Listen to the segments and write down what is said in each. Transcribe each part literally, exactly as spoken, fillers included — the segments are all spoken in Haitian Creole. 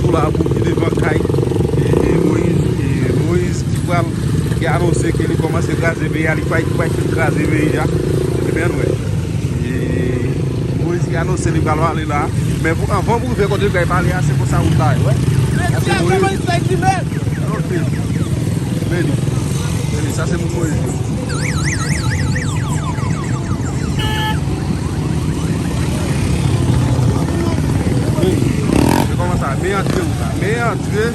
Tou la pou ki devan kay e, e Moyiz, e Moyiz ki pral, ki anonse ke li kòmanse kraze peyi a, li pral, li pral fin kraze peyi a. Ebyen, nou wè. E Moyiz ki anonse li pral pale la. Men pou, anvan pou rive kote l pral pale a, se konsa wout la ye, wè. Sa se Moyiz. Ok. Beni. Beni, sa se moun Moyiz yo. Beni. Se kòman sa? Men antre wout la. Men antre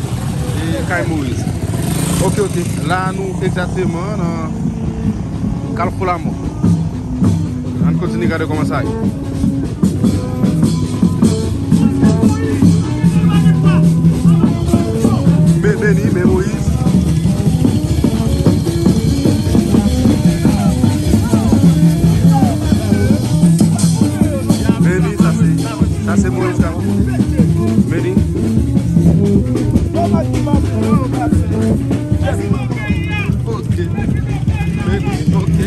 e kay Moyiz. Ok, ok. La, nou egzakteman nan Kalfou Lamò. Ann kontinye gade kòman sa ye. Men Beni, men Moyiz. Beni, sa se, sa se Moyiz la. Beni. Ok. Beni, ok.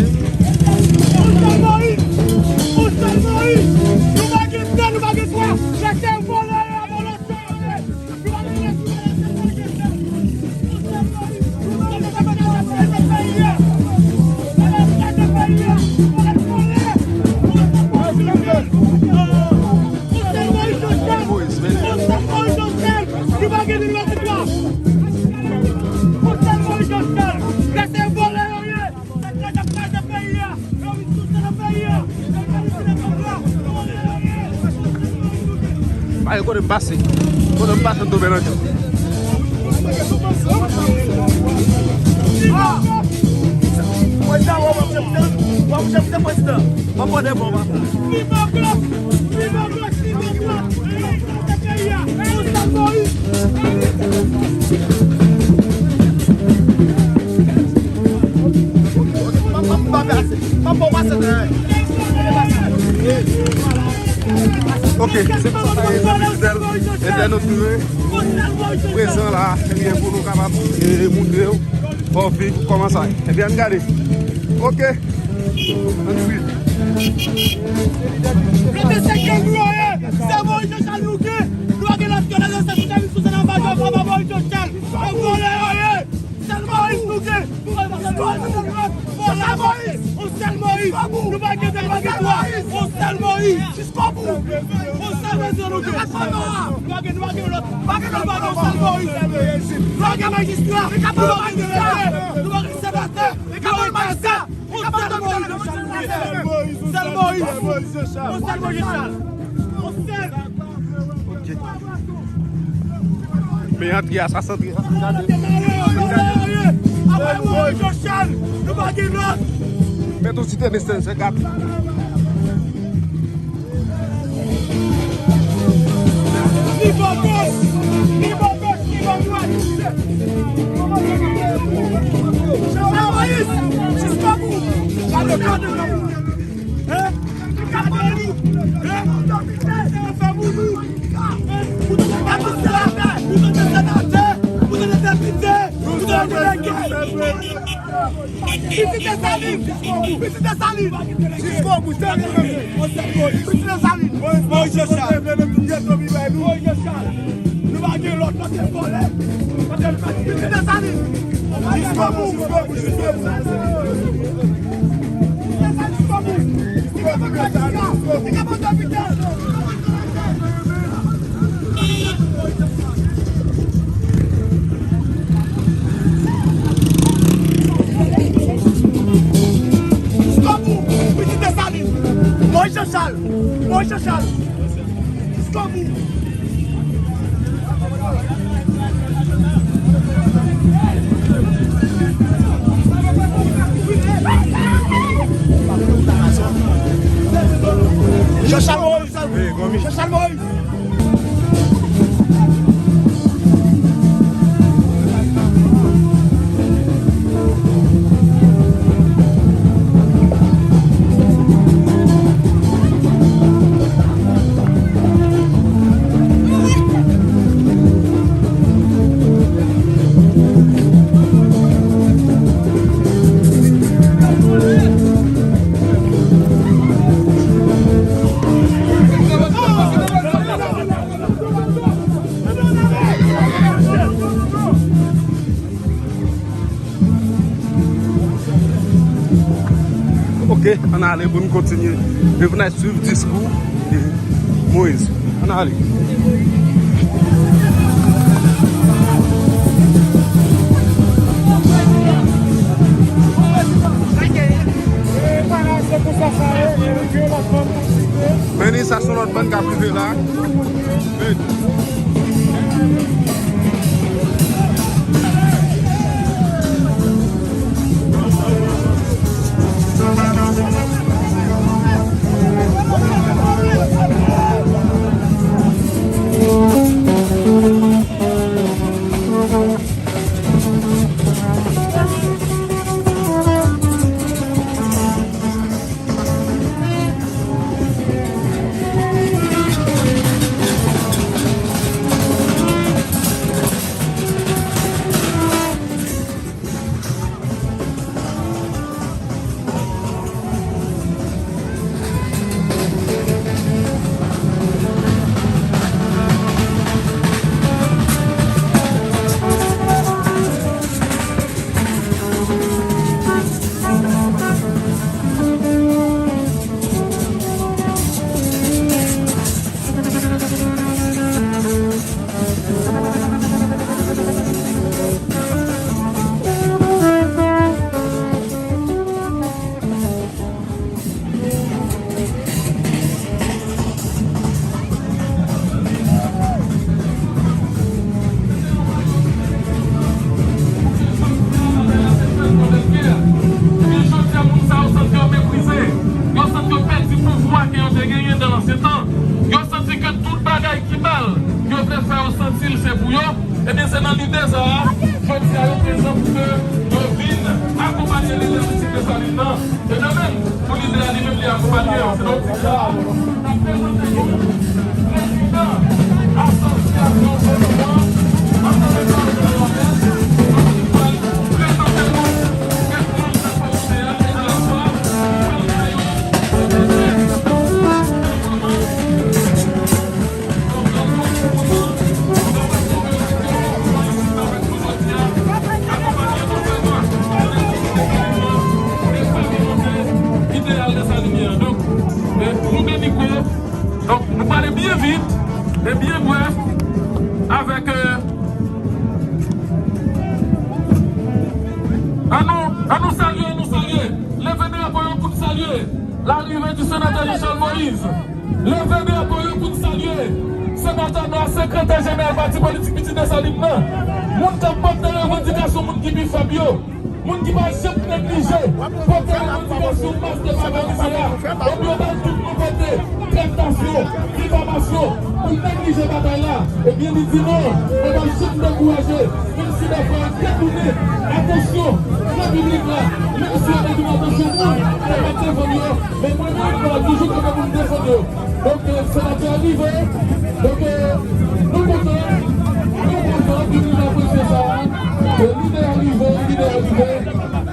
Yon sèl Moyiz! Yon sèl Moyiz! Nou pa gen de, nou pa gen twa! Lèse vòlè yo a vòlè! Bay kote m pase. Kote m pase, m tonbe nan djòb. Prezidan, w ap chèf, w ap chèf, prezidan. W ap pote bon, papa. Viva Blanc! Viva Blanc! Viva Blanc! Viva Blanc! Viva Blanc! Ok, se konsa sa ye, zanmi fidèl entènot nou yo. Prezan la, ebyen, pou nou kapab, e, moutre w, fè w viv kòman sa ye. Ebyen, ann gade. Ok, ann swiv. Mete se ke nou ye, se Moyiz Jan Chal nou gen. Nou pa gen lòt ke lè se sèvis sou se nan vajò, papa Moyiz Jan Chal. Se vòlè yo ye. Sèl Moyiz nou gen. Sèl Moyiz. On sèl Moyiz. Nou pa gen de, nou pa gen twa. On sèl Moyiz. Jiskobou. On sèl Moyiz nou gen. Nou pa gen, nou pa gen lòt. Nou pa gen on sèl Moyiz. Nou pa gen majistra. Nou pa gen depite. Nou pa gen senatè. Nou pa gen majistra. On sèl Moyiz. Sèl Moyiz. On sèl Moyiz Jan Chal. On sèl. Ok. Men antre a, sa santre a. Gade. Mete yon ti tenis senkant. Ni bò gòch, ni bò gòch, ni bò dwat. Sa Moyiz, jiskobou. Gade, gade, gade. Hein? Gade nou. Hein? Sa fè pou nou. Hein? Pou nou te senatè, pou nou te senatè, pou nou te depite, pou nou te delege. Pitit Desalin! Pitit Desalin! Jiskobou, se li menm. Pitit Desalin! Moyiz Jan Chal! Moyiz Jan Chal! Nou pa gen lòt, lòt se vòlè. Pitit Desalin! Jiskobou! Jiskobou! Jiskobou! Li ka pran depite! Jiskobou, pitit Desalin. Moyiz Jan Chal, Moyiz Jan Chal. Jiskobou. Jan Chal Moyiz. Jan Chal Moyiz. Ann ale pou n kontinye. E pou n al swiv diskou Moyiz. Ann ale. Men ni sa se yon lòt bann k ap rive la. Jodi a, moun sa yo santi yo meprize. Yo santi yo pèdi pouvwa ke yo te genyen nan ansyen tan. Yo santi ke tout bagay ki mal, yo vle fè yo santi l se pou yo. Ebyen, se nan lide sa a, jodi a, yo prezan pou ke yo vin akonpanye lidè Pitit Desalin nan. E de menm, pou lidè a li menm li akonpanye, se nan optik sa a, n ap prezante nou prezidan asosyasyon Bonomo an, ansanm avèk Marie-Jeanne Lormez, nou pral prezante nou kèk moun k ap pale a, e de la fwa, nou pral fè yo prezante. Donk, nou gen mikwo. Donk, nou pale byen vit e byen brèf avèk, euh, ann nou, ann nou salye, ann nou salye. Leve drapo yo pou n salye larive di senatè Jochèl Moïse. Leve drapo yo pou n salye senatè nou a, sekretè jeneral pati politik Pitit Desalin nan. Moun k ap pote revandikasyon moun ki pi fèb yo. Moun ki pa janm neglije pote revandikasyon mas de pa òganize a. Ebyen, yo ba l tout nou pote trètasyon, difamasyon, pou l neglije batay la. Ebyen, li di non, mwen pa janm dekouraje. Menm si dèfwa yo detounen atansyon gran piblik la, menm si yo detounen atansyon moun k ap defann yo, men mwen menm, mwen toujou kanpe pou m defann yo. Donk, euh, senatè a rive. Donk, euh, nou kontan, nou kontan pou nou apresye sa. Euh, lidè a rive, lidè a rive,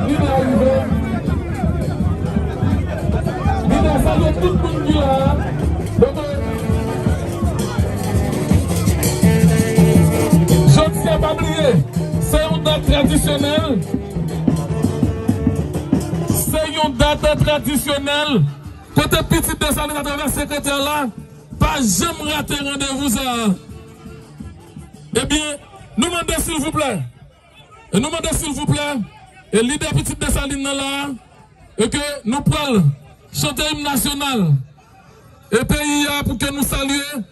lidè a rive. Lidè a salye tout moun ki la. Donk, euh, jodi a, pa bliye, se yon dat tradisyonèl. Se yon dat tradisyonèl. Kote Pitit Desalin atravè sekretè la pa janm rate randevou sa a. Ebyen, nou mande silvouplè, e nou mande silvouplè, e lidè Pitit Desalin nan la a, e ke nou pral chante im nasyonal e peyi a pou ke nou salye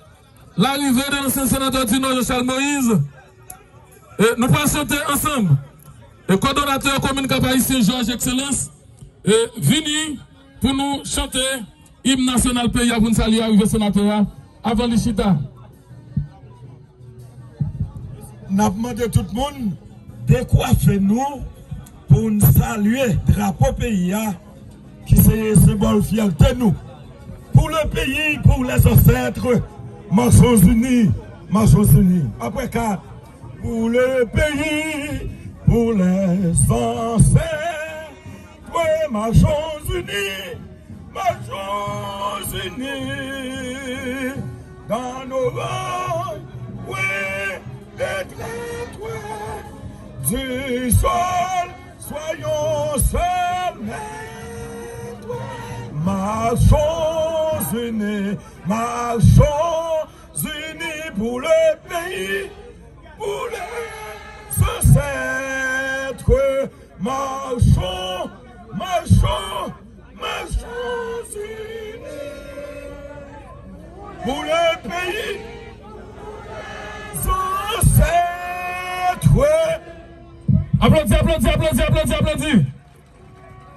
larive de lansyen senatè di Nò, Jochèl Moïse. E nou pral chante ansanm. E kòdonatè komin Kap Ayisyen, Jòj Ekselans, e vini pou nou chante im nasyonal peyi a pou n salye arive senatè a avan li chita. N ap mande tout moun dekwafe nou pou n salye drapo peyi a, ki se senbòl fyète nou. Pour le pays, pour les ancêtres, marchons unis, marchons unis. Après quatre. Pour le pays, pour les ancêtres, marchons unis, marchons unis. Dans nos rangs, oui, les traîtres du sol, soyons seuls maîtres. Marchons unis, marchons unis pour le pays, pour les ancêtres. Marchons, marchons, marchons unis pour le pays, les ancêtres. Aplodi, aplodi, aplodi, aplodi, aplodi.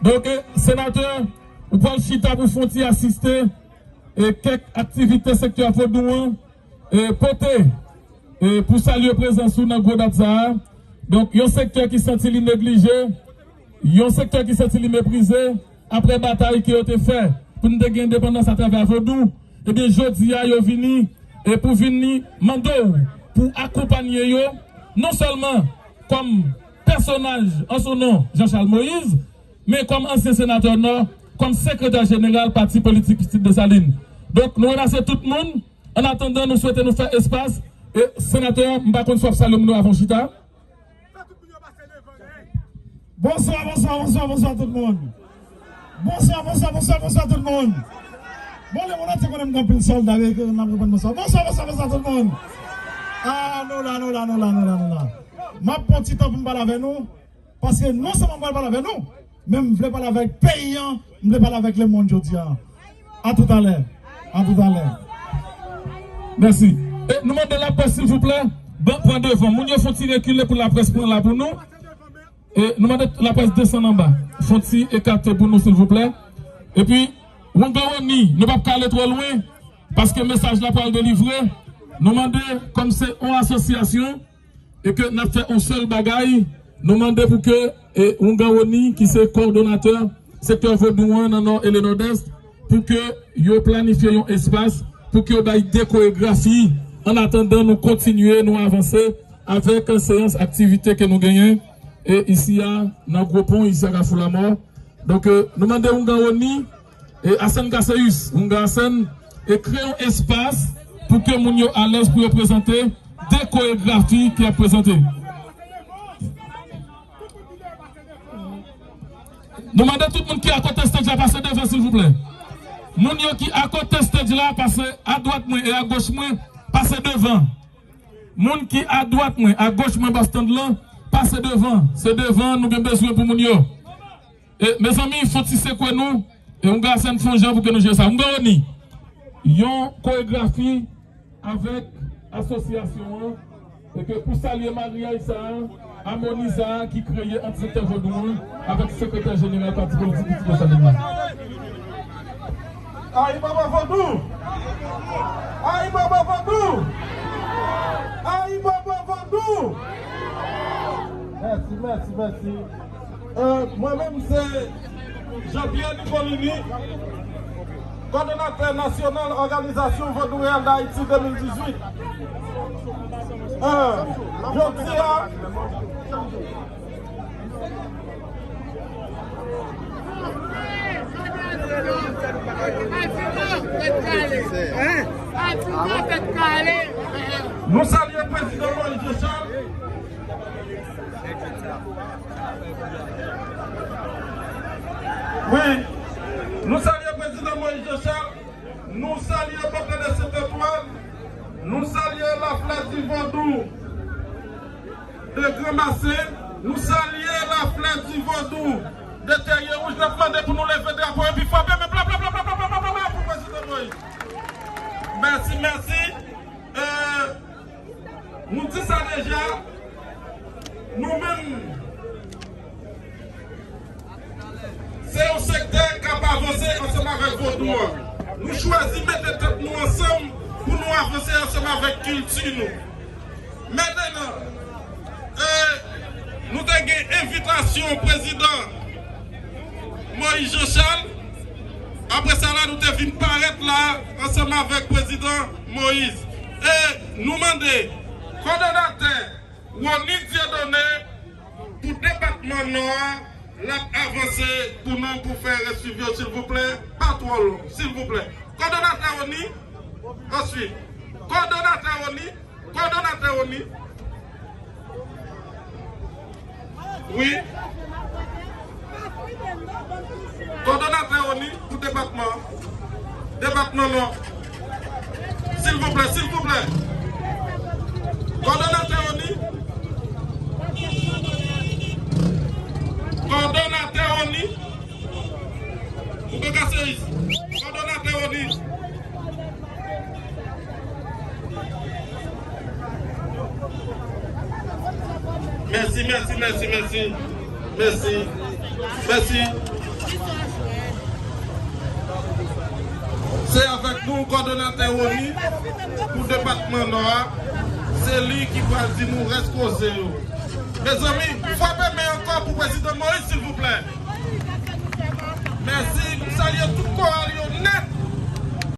Donk, eh, senatè, ou pral chita pou fè yon ti asiste, eh, kèk aktivite sektè vodou an, eh, pote, eh, pou salye prezans ou nan gwo dat sa a. Donk, yon sektè ki santi li neglije, yon sektè ki santi li meprize, apre batay ke yo te fè pou nou te gen endepandans atravè vodou, ebyen, jodi a, yo vini, e pou vini mande w pou akonpaye yo, non sèlman kòm pèsonaj an son non, Jean Charles Moïse, men kòm ansyen senatè Nò, kòm sekretè jeneral pati politik Pitit Desalin. Donk, nou remasye tout moun. An atandan, nou swete nou fè espas. E, senatè, m pa konn si w ap salye moun yo avan w chita. Bonswa, bonswa, bonswa, bonswa tout moun. Bonswa, bonswa, bonswa, bonswa tout moun. Bon, lemonn, te konnen m gen anpil sòlda, ke n ap reponn bonswa. Bonswa, bonswa, bonswa tout moun. Ah, nou la, nou la, nou la, nou la, nou la. M ap pran ti tan pou m pale avè nou, paske non sèlman m pral pale avè nou, men m vle pale avèk peyi an, m vle pale avèk lemonn jodi a. A toutalè. A toutalè. Mèsi. E nou mande laprès, silvouplè, ban, pran devan. Moun yo fè yon ti rekile pou laprès pran la pou nou. E nou mande laprès desann anba. Fè yon ti ekate pou nou, silvouplè. Epi, Wonga Woni, nou p ap ka ale twò lwen, paske mesaj la pral delivre. Nou mande, kòm se yon asosyasyon, e ke n ap fè yon sèl bagay, nou mande pou ke, e, Wonga Woni, ki se kowòdonatè sektè vodou an nan Nò e le Nòdès, pou ke yo planifye yon espas, pou ke yo bay de koregrafi, an atandan nou kontinye, nou avanse avèk seyans aktivite ke nou genyen, e, isi a, nan Gwo Pon, isi a Kafou Lamò. Donk, e, nou mande Wonga Woni, e, Asen Kaseyis, Wonga Asen, e kreye yon espas pou ke moun yo alèz pou yo prezante de koregrafi ki ap prezante. Nou mande tout moun ki akote stage la pase devan, silvouplè. Moun yo ki akote stage la, pase adwat mwen e agoch mwen, pase devan. Moun ki adwat mwen, agoch mwen bò stand lan, pase devan. Se devan nou gen bezwen pou moun yo. E, mezanmi, fò ti sekwe nou. E, Wonga Asen, fè yon jan pou ke nou jere sa. Wonga Woni, yon koregrafi avèk asosyasyon an, e ke pou salye maryaj sa a, amoni sa a ki kreye ant sektè vodou an avèk sekretè jeneral pati politik Pitit Desalin nan. Ayibobo vodou! Ayibobo vodou! Ayibobo vodou! Mèsi, mèsi, mèsi. Euh, mwen menm se Jean-Pierre Nicolini, kòdonatè nasyonal Òganizasyon Vodou Reyèl Dayiti de mil dizuit. Euh, jodi a, nou salye prezidan Moïse Jean Charles. Wi, nou salye prezidan Moïse Jean Charles, nou salye Bòkè de Sentantwàn, nou salye Laflè di Vodou de Granmasen, nou salye Laflè di Vodou de Tèrye Wouj. N ap mande pou nou leve drapo epi frape men bla bla bla bla bla bla bla pou prezidan Moïse. Mèsi, mèsi. Euh, Nou di sa deja, nou menm, se yon sektè k ap avanse ansanm avèk vodou an. Nou chwazi mete tèt nou ansanm pou nou avanse ansanm avèk kilti nou. Mentnan, e, nou te gen envitasyon prezidan Moïse Jean Charles. Apre sa la, nou te vin parèt la ansanm avèk prezidan Moïse. E nou mande kòdonatè Rony Dieudonné pou depatman Nò a, l ap avanse pou nou pou fè reswiv yo, silvouplè, pa twò long, silvouplè. Kòdonatè Rony, answit, kòdonatè Rony, Kòdonatè Rony. Wi. Kòdonatè ONI pou depatman, depatman Nò. Silvouplè, silvouplè. Kòdonatè ONI. Kòdonatè ONI. Ou pe kase is. Kòdonatè ONI. Mèsi, mèsi, mèsi, mèsi. Mèsi. Mèsi. Se avèk nou kòdonatè ONI pou depatman Nò a. Se li ki pral di nou rès koze yo. Mezanmi, frape men ankò pou prezidan Moïse, silvouplè.